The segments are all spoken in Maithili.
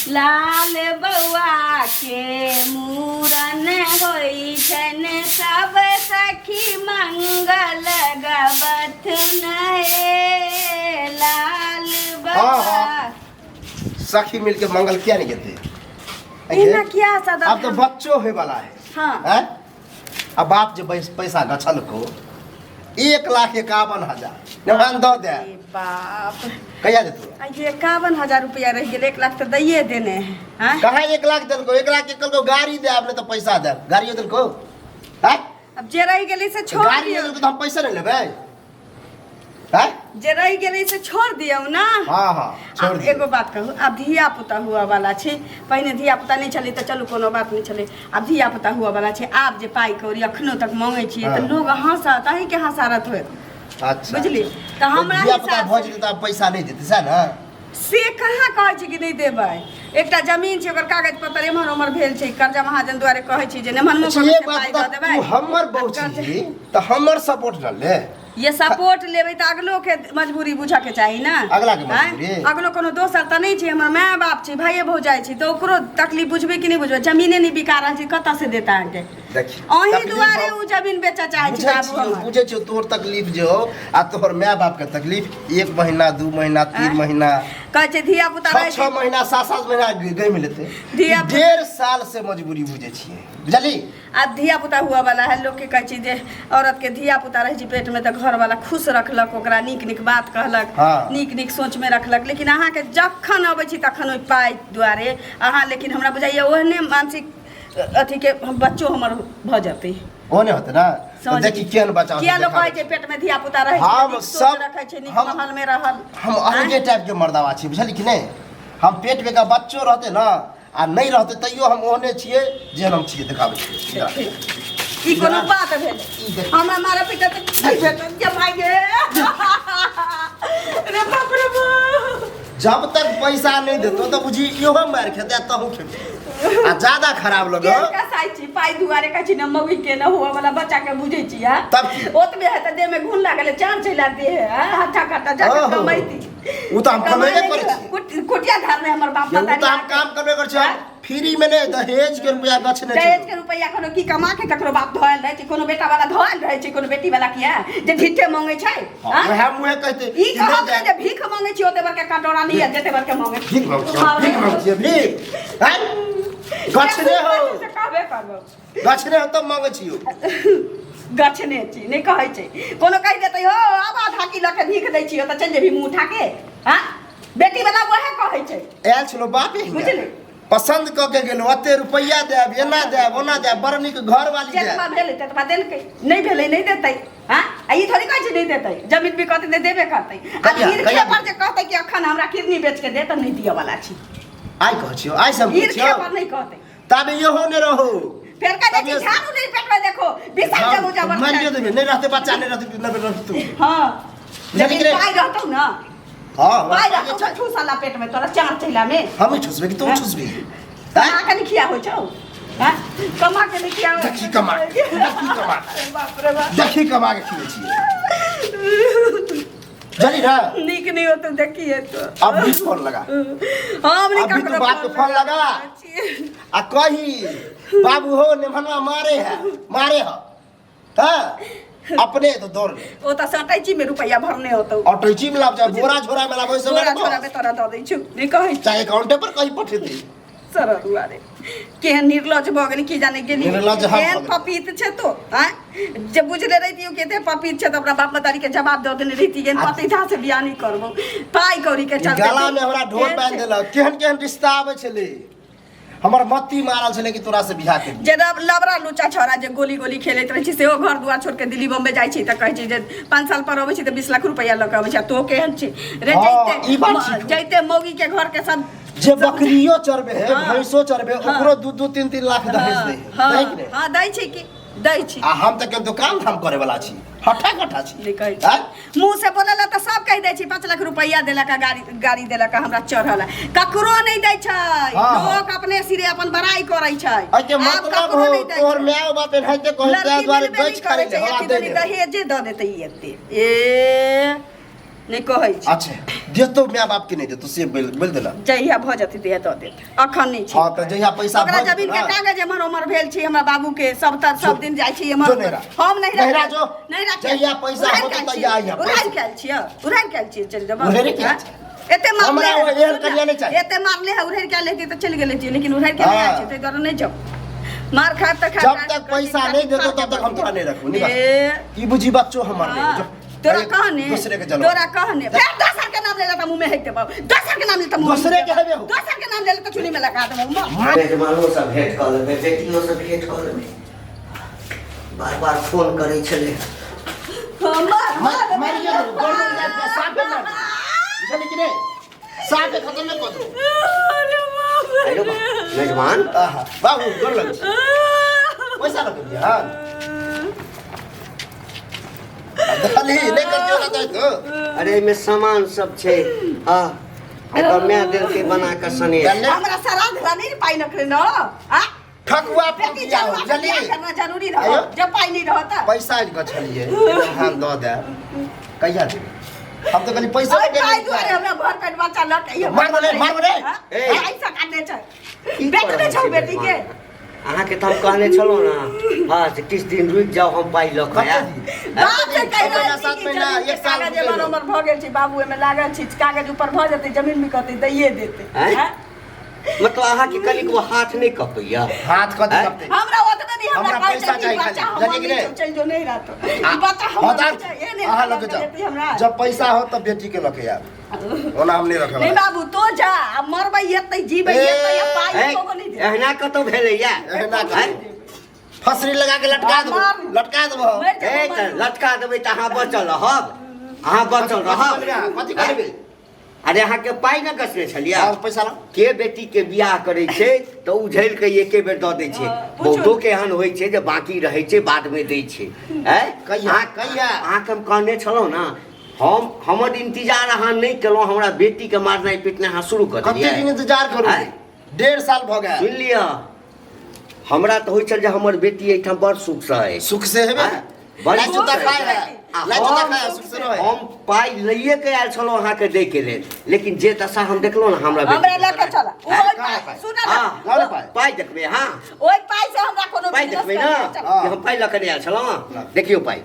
लाल बौआ के मूड़न होइ छनि सब सखी मंगल गबथुन हे लाल बौआ। हाँ, हाँ। सखी मिलके मंगल किया नहीं कहते? एना किया सदा? अब तो बच्चो होए वाला है। हाँ। हैं? अब बाप जे पैसा गछल को 1,51,000 नेवान दऽ दे। ए बाप। कहिया देतौ? आ ये 51,000 रुपया रहि गेल, 1 लाख तऽ दैये देने है। हाँ? कहाँ 1 लाख देलको? 1 लाख के कहलको गाड़ी दे, आब नहीं तो पैसा दे। गाड़ियो देलको? हाँ? अब जे रहि गेलै से छोड़ गाड़ी दियौ। देलको तऽ हम पैसा नहीं लेबै। हाँ? जे रहि गेलै से छोड़ दियौ ना। हाँ, हाँ, छोड़ आब दियौ। एगो बात कहू, आब धिया पुता हुआ वाला छै, पहिने धिया पुता नहि छलै तऽ चलू कोनो बात नहि छलै, आब धिया पुता हुआ वाला छै, आब जे पाइ कौड़ी अखनो तक मांगै छियै तऽ हाँ। लोग हँसत, अहीँके हँसारत होयत। अच्छा। बुझली? तऽ हमरा धिया पुता हिसाब भऽ से जेतै तऽ आब पैसा नहि देतै, सएह ने? से कहाँ कहै छी कि नहि देबै? एकटा जमीन छै, ओकर कागज पत्तर एम्हर ओम्हर भेल छै, कर्जा महाजन दुआरे कहै छी जे नेमहनमो अच्छा, कऽ एक के बात पाइ दऽ बता, देबै। तू हमर बहू आ कर्जा- छी तऽ हमर सपोर्ट न ले। ये सपोर्ट लेबै तऽ अगलो के मजबूरी बुझऽ के चाही ना। अगला के आँय? मजबूरी? अगलो कोनो दोसर तऽ नहि छै, हमर माय बाप छै, भाइये भौजाइ छै, तऽ ओकरो तकलीफ बुझबै कि नहि बुझबै? जमीने नहि बिका रहल छै, कतऽ से देता अहाँके? देखी, अहीं तकलीफ दुआरे हम ओ जमीन बेचऽ चाहै छै बुझै बाबू छियौ, हमर। बुझै छियौ तोहर तकलीफ जे हो आ तोहर माय बाप के तकलीफ। 1 महीना 2 महीना 3 आँय? महीना कहै छै धिया पुता छः रहै छः छै। महीना 7-7 महीना गई मिलते। धिया पुता- 1.5 साल से मजबूरी बुझै छियै, बुझली? आब धिया पुता हुआ वाला है, लोक के कहै छै जे औरत के धिया पुता रहै छै पेट में तऽ घर वाला खुश रखलक, ओकरा नीक नीक बात कहलक, हाँ। नीक नीक सोच में रखलक, लेकिन अहाँके जखन अबै छी तखन ओहि पाइ दुआरे अहाँ, लेकिन हमरा बुझाइए ओहने मानसिक अथी के हम बच्चो हमर भऽ जेतै। ओहने होतै ना? तऽ समझ देखी केहन बच्चा होतै, किया लोक देखाबै कहै छै पेट में धिया पुता रहै छै, हम नीक सोच सब- रखै छै, नीक हम- माहौल में रहल। हम अलगे टाइप के मर्दावा छी, बुझली कि नहि? हम पेट में का बच्चो रहतै ना आ नहि रहतै तैयो हम ओहने छियै जेहन हम छियै, देखाबै छियै। ई कोनो बात भेल? ई देख। हमरा मारा पीटा तऽ की भेटल जे माय गे रे बाप रे बाप। जब तक पैसा नहीं देतो तो बुझी इहो मार खेते आ तहु खेते आ ज्यादा खराब लगो। केहन कसाई छी, पाइ दुआरे कहै छी ने मौगी के न हुआ वाला बच्चा के बुझै छी, हाँ? तब की? ओतबे है तऽ देह में घुन लागल है, चाँद चला दे है, हाँ? हट्ठा कट्ठा जाके ओहो। कमैती। उ तऽ हम कमाइ कमेबे नहि करै हुआ। छी। कुटिया धारने हमर बाप उ तऽ मतारी हम काम करबे करै छी, हम हाँ? फ्री में नहीं दहेज के रुपया गछने छी। दहेज के रुपया कोनो की कमा के ककरो बाप धोयल रहै छै? कोनो बेटा वाला धोयल रहै छै? कोनो बेटी वाला किया जे ढिठे मांगै छै? हाँ, हाँ? वएह मुँहे कहते ई कि कहब नहि ने जे भीख मांगै छी ओते बड़का कटोरा नहीं है जते बड़का मांगै। भीख मांगै छी, भीख मांगै छी, भीख। हैं? गछने हो। से कहबे करबो। गछने हो तब मांगै छियौ। गछने छी नहि कहै छै, कोनो कहि देतै हो आब आधा किलो के भीख दै छियौ तऽ चलि जेबही मुँह उठा के? हाँ, बेटी वाला वएह कहै छै। आयल छलो बापे हियाँ। बुझली? पसंद कऽ के गेलहुँ, ओते रुपैआ देब, एना देब, ओना देब, बड़ नीक घरवाली देब। जेतबा भेलै ततबा देलकै, नहि भेलै नहि देतै। हाँ, आ ई थोड़ी कहै छै नहि देतै, जमीन बिकतै तऽ देबे करतै। आ कहिया? ईर्खे कहिया? पर जे कहतै कि अखन हमरा किडनी बेच के दे तऽ नहि दिअ वाला छी। आइ कहै छियौ, आइ सब ईर्खे छियौ। पर नहि कहतै। ताबे इहो नहि रहो। फेर कह दै छी तबियत- झाड़ू नहि पेटमे देखो बिसर जबू जबर। मानियो देबै, नहि रहतै बच्चा, नहि रहतै, नहि रहतै तू। हाँ, बुझलियै लेकिन कि नहि? पाइ रहतौ ना? हाँ, हमरा पाइ पाइ रहतौ छै। तऽ ठूसला पेट में तोरा चार चैला में। हम ही ठुसबै कि तू हैं? ठुसबी? कमा के नहीं खिया होइ छौ? हैं? कमा के नहीं खिया होइ? देखी कमा के, देखी कमा के। अरे बाप रे बाप। देखी कमा के खिबै छियै, बुझली ना? नीक नहीं होतो देखिए तो। अब भी फोन लगा। हम नहीं अभी तू ककरो बाप के फोन लगा। छियै। आ कही बाबू हो नेभनवा मारे है, मारे है, हाँ अपने तो दौड़ ले। ओ तऽ सटैची में रुपैया भरने होतौ। अटैची में लाब, चाहे बोरा झोरा में लाब, ओहि सब बोरा झोरा में तोरा दऽ दै छियौ, नहि कहै छी। चाहे अकाउंटे पर कहीं पठेती। सर दुआरे केहन निर्लज भऽ गेली की जाने गेली। निर्लज हम केहन भऽ गेली। पपीत छै तो आँय, जे बुझले रहितियौ कि एते पपीत छै तऽ अपना बाप मतारी के जवाब दऽ देने रहिती, एहन पतिधा से बियाह नहि करबौ पाइ कौड़ी के चलते। गला में हमरा ढोर केहन बांधि छै? देलक। केहन केहन रिश्ता आबै छलै, हमर मत्ती मारल छलै कि तोरा से बियाह के। जे लबरा लुचा छौड़ा जे गोली गोली खेलैत रहै छै सेहो घर दुआर छोड़ि के दिल्ली बम्बे जाइ छै तऽ कहै छै जे 5 साल पर अबै छै तऽ 20 लाख रुपैआ लऽ के अबै छै, आ तो केहन छै रे? हाँ, जैते ई बात ठीक हो। जैते मौगी के घर के सब जे बकरियो चरबे है, हाँ। भैंसो चरबे, हाँ। ओकरो 2-2 3-3 लाख दहेज दे है। हाँ, दै कि नहि? हाँ, दै छै कि दै छी। आ हम तऽ के दुकान धाम करे वाला छी, हट्ठा कट्ठा छी। नहि कहै आँय? छी, मुँह से बोलल तऽ सब कहि दै छै 5 लाख रुपैआ देलक आ गाड़ी गाड़ी देलक आ हमरा चढ़ल है। ककरो नहि दै छै। हाँ, हाँ। लोक अपने सिरे अपन बड़ाई करै छै। एहिके आब मतलब ककरो हो नहि दै तोहर छै। माय बाप एनाहिते कहै ताहि लड़की दुआरे मिलबे नहि गछि करै करै छै, ले, एते दै दनी ले। दहेजे दऽ देतै ई एते ए। नहि कहै छी। अच्छा देतो माय बाप के नहि देतो से बोल बोल देला। जहिया भऽ जेतै तहिया दऽ देत, अखन नहि छै। हाँ तऽ जहिया पैसा ओकरा भऽ जेतै जमीन के ना, कागज एम्हर ओम्हर भेल छै हमरा बाबू के, सब तर सब दिन जाइ छी एम्हर जो नैहरा। हम नहीं नैहरा जो। नहीं राखिए। जहिया पैसा उड़ाइन होतै के आयल तहिया छियै। आइहे। उड़ाइन के आयल छियै, उड़ाइन के आयल छियै, चलि जेबै। उड़ाइने के आयल हाँ? एते मारले हमरा है, ओ एहन सुन ना, कनिया नहि चाही। एते मारले है, उड़ाइन के आयल हेतै तऽ चलि गेल हेतियै, लेकिन उड़ाइन के नहि आयल हाँ। छै, ताहि दुआरे नहि जाउ। मार खायब तऽ खायब। जब तक पैसा नहि देतौ तब तक हम तोरा नहि रखबौ, निकल। ए, ई बुझी बच्चो हमर नहि। हाँ। जो, तोरा अरे, कहने, दूसरे के जलो। तोरा कहने फेर दोसर के नाम लेला त मुंह में हेक देबौ, दोसर के नाम ले त मुंह में दोसरे हेक के हेबे हो। दोसर के नाम ले त चुली में लगा देबौ। मेजबानो से भेंट कऽ लेबै, बेटियो से भेंट कऽ लेबै। बार बार फोन करै छलै। मार मार मार के देबौ, गोड़ लग जायत, साफे मार देबौ। बुझलियै कि नहि? साफे खतम नहि कऽ देबौ। अरे बाप रे। हेलो मेजबान। आहा, बाबू गोड़ लग, पैसा लग गेलियै हँ। देखली नहि करतियो ना तऽ। अरे एहिमे सामान सब छै। हाँ, एकर माय देलकै बना कऽ सनेश। जानले? हमरा श्राद्ध ला नहीं पाई नखरे न आ ठकुआ बेटी पूजा हो जरुआ के बुझलियै? बियाह करना जरूरी रहो आयो। जब पाई नहीं रहो त पैसा कऽ छलियै हम दऽ दे, कहिया देबै? हम तऽ कहली पैसा ओइ पाई दुआरे हमरा भर पेट बच्चा लऽ के मारबो नहि, मारबो नहि। ए। ऐसा काटने छै, की बेचने कऽ रहल छौ छी बेटी के। मेजबान? अहाँके तऽ हम कहने छलहुँ ने, हँ, जे किछु दिन रुकि जाउ, हम पाइ लऽ कऽ आयब। बाप से कहि महीना, रहल छी सात कि महीना, जमीन के एक साल कागज रुकि एमहर जाउ। ओमहर भऽ गेल छै बाबू, एहिमे लागल छी, कागज ऊपर भऽ जेतै, जमीन बिकतै दैये देतै। आँय? आँय? मतलब अहाँके कनिक वो हाथ नहि कपैया? हाथ कथी आँय? कपतै? हमरा ओतबे नहि, हमरा हमरा कहै पैसा छै कि चाही बच्चा खाली, हमर जानिए कि नहि नहि? छौ, चलि जो नहीं रहतो। आ, ई बच्चा हमर हँ, नहि छै, एहन एहन अहाँ लऽ के लऽ के जेतै हमरा। जाउ, जब पैसा हो तब बेटी के लऽ के आयब, ओना हम नहि रखब। नहीं बाबू, तो जा, आ मरबै एतै जीबै ए, एतै, आ पाइ ए, एको गो नहि देतै। एहना कतौ भेलैया? एहना कतौ। आँय? फसरी लगा के लटका देबो, मार। लटका देबो। मरि जेबो, ए, तऽ मरि। लटका देबै तऽ अहाँ बचल रहब? अहाँ बचल रहब? कथी करबै? अरे अहाँके पाइ ने गछने छलियै। और पैसा लाउ। के बेटी के बियाह करै छै तऽ उझैल के एके बेर दऽ दै छै। हँ, पूछू। बहुतो के एहन होइ छै जे बाकी रहै छै, बादमे दै छै। आँय? कहिया? कहिया? अहाँके हम कहने छलहुँ ने, हम हमर इंतजार अहाँ नहि केलहुँ, हमरा बेटीके मारनाइ पीटनाइ अहाँ शुरू कऽ कते देलियै। दिन इंतजार करू? आँय? 1.5 साल भऽ गेल। सुनि लिअ, हमरा तऽ होइ छल जे हमर बेटी एहिठाम बड़ सुखसँ अछि। सुख से हेबे। आँय? बड़ लाइ जूता सुख खाय से। है, आ लाइ जूता हम- खाय है, सुख से रहै। हम पाइ लैए के आयल छलहुँ अहाँके दै के लेल, लेकिन जे दशा हम देखलहुँ ने हमरा बेटी हमरा लऽ के चल आँय? ओहि कहाँ पाइ पाइ? सुन ना। हाँ। लाउ ने पाइ। पाइ देखबै अहाँ? ओहि पाइ से हमरा कोनो पाइ बिजनेस देखबै ने करैके चल। हाँ। कि हम पाइ लऽ के नहि आयल छलहुँ? देखियौ पाइ,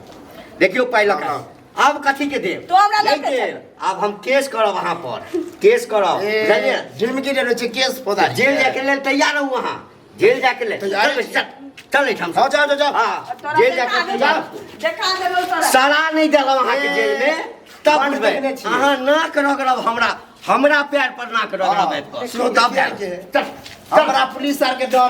देखियौ पाइ लऽ के। आब कथी के देब? तो हमरा लऽ नहि के चल। देब। आब हम केस करब अहाँ पर, केस करब, ए, बुझलियै? जिंदगी जे रहै छै केस पौधा। जेल जाके लेल तैयार रहू अहाँ, जेल जाके लेल। तैयार चल चल चल एहिठाम से। हाँ, जाओ, जाओ, जाओ। हाँ, तोरा जेल देखा जाके देबौ, जाओ। देखा देबौ तोरा। सड़ा नहि देलहुँ अहाँके ए, जेल में तब बड्ड बुझबै। देखने छियै। अहाँ नाक रगड़ब हमरा, हमरा पैर पर नाक रगड़ब हाँ, आबि कऽ। सुनो तब देखिए। चल, चल। हमरा पुलिस आर के डर।